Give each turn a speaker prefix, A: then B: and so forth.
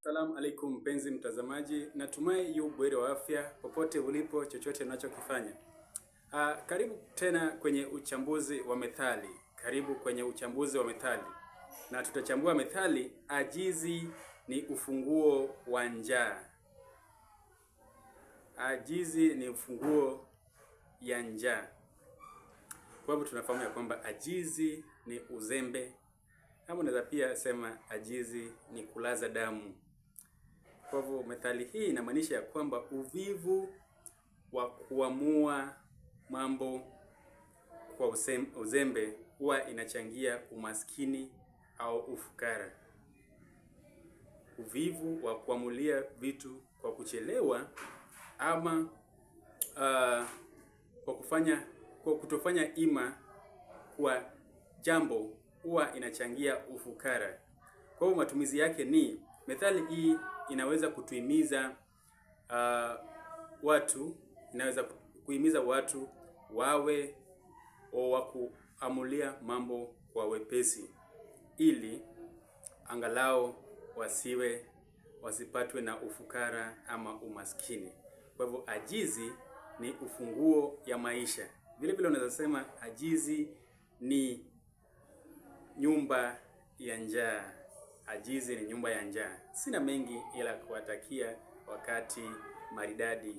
A: Assalamu alaikum mpenzi mtazamaji, natumai yu buheri wa afya popote ulipo, chochote unachokifanya. Karibu tena kwenye uchambuzi wa methali. Karibu kwenye uchambuzi wa methali, na tutachambua methali ajizi ni ufunguo wa njaa. Ajizi ni ufunguo ya njaa. Kwa hivyo tunafahamu ya kwamba ajizi ni uzembe, ama unaweza pia sema ajizi ni kulaza damu. Kwa hivyo methali hii inamaanisha ya kwamba uvivu wa kuamua mambo kwa uzembe huwa inachangia umaskini au ufukara. Uvivu wa kuamulia vitu kwa kuchelewa ama kwa kutofanya ima kwa jambo huwa inachangia ufukara. Kwa hivyo matumizi yake ni methali hii inaweza kutuhimiza watu, inaweza kuhimiza watu wawe wa kuamulia mambo kwa wepesi ili angalau wasipatwe na ufukara ama umaskini. Kwa hivyo ajizi ni ufunguo ya maisha. Vile vile unaweza sema ajizi ni nyumba ya njaa. Ajizi ni nyumba ya njaa. Sina mengi ila kuwatakia wakati maridadi.